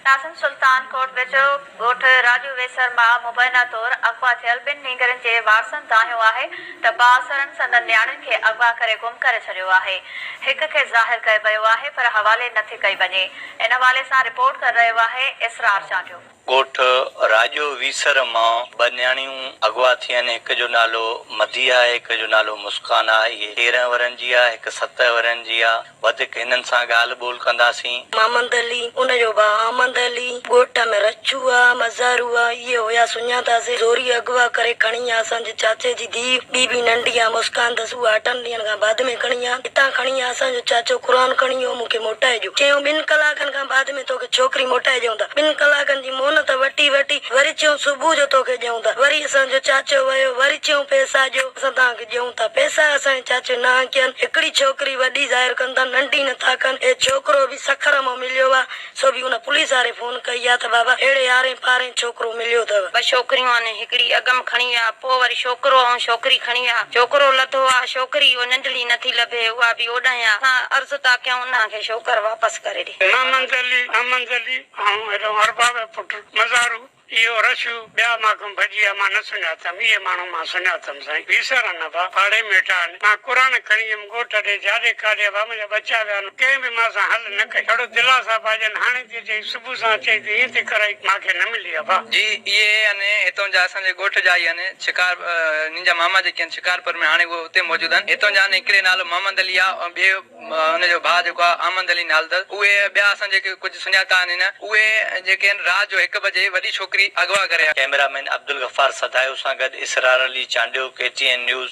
ڪنداسين سلطان ڪوٽ ويجهو ڳوٺ راڄو ويسر مان مبينا طور اغوا ٿيل ٻن نينگرين جي وارثن دانهيو آهي ته بااثرن سندن نياڻين کي اغوا ڪري گم ڪري ڇڏيو آهي هڪ کي ظاهر ڪيو ويو آهي پر حوالي نه ٿي ڪئي وڃي ان حوالي سان رپورٽ ڪري رهيو آهي اسرار چانڊيو. ڳوٺ راڄو ويسر مان ٻه نياڻيون اغوا ٿي آهن، هڪ جو نالو مديحه آهي، هڪ جو نالو مسڪان آهي، اهي 13 ورهين جي آهي، هڪ ست ورهين جي آهي، وڌيڪ هنن سان ڳالهه ٻولهه ڪنداسين. محمد علي، ان جو ڀاء احمد علي، ڳوٺ ۾ رڇو آ، مزارو آ، اهي هيا سڃاتاسي، زوري اغوا ڪري کڻي آ، اسان جي چاچي جي ڌيء ٻي به ننڍي آ، مسڪان اٿس، اها اٺن ڏينهن کان بعد ۾ کڻي آ، هتان کڻي آ، اسان جو چاچو قرآن کڻي ويو، مون کي موٽائي ڏيو. چيائون ٻن ڪلاڪن کان بعد ۾ توکي ڇوڪري موٽائي ڏيون ٿا. ٻن ڪلاڪن جي مهلت وٺي وٺي وري چيائون صبح جو توکي ڏيون ٿا. وري اسان جو چاچو ويو وري چيائون پئسا ڏيو اسان توهان کي ڏيون ٿا. پئسا اسان جي چاچي نه ڪين. هڪڙي ڇوڪري وڏي ظاهر ڪن ٿا ننڍي نه ٿا ڪن. هي ڇوڪرو به سکر مان مليو آ سو به ان پوليس واري فون ڪئي آ ته بابا اهڙي يارهين پارهين ڇوڪرو مليو اٿو. ٻه ڇوڪريون آهن هڪڙي اڳم کڻي ويا پوء وري ڇوڪرو ۽ ڇوڪري کڻي ويا ڇوڪرو لڌو آ ڇوڪري اهو ننڍڙي نٿي لڀي اها به اوڏانهن آ اسان عرض ٿا ڪيون انهن کي ڇوڪر واپس ڪري ڏي. محمد علي احمد علي آئون هيڏو ارباب پٽ مزارو اهو رشو ٻيا مان کان ڀڄي ويا مان نه سڃاتم اهي ماڻهو مان سڃاتم سائين ويسر آهن ابا پاڙي ۾ ويٺا آهن مان قرآن کڻي ويم ڳوٺ ڏي جاڏي ڪاڏي ابا منهنجا ٻچا ويا آهن ڪنهن به مان سان هل نه ڪئي ڇڙو دلاسا پيا ڏين هاڻي ٿي اچئي صبح سان اچئي ٿي ائين ٿي ڪرائي مان کي نه ملي ابا. جي اهي آهن هتون جا اسان جي ڳوٺ جا ئي آهن شڪار انهن جا ماما جيڪي آهن شڪارپور ۾ هاڻي اهي اتي موجود آهن هتون جا آهن هڪڙي نالو محمد علي آهي ۽ ٻئي ان جو ڀاء جيڪو آهي احمد علي نالو اٿس اهي ٻيا اسان جيڪي ڪجهه سڃاتا آهن هن اهي جيڪي آهن رات جو هڪ بجي وڏي ڇوڪري اغوا ڪري. ڪئميرا مين عبدالغفار سڌايو سان گڏ Israr Ali Chandio, K T N news.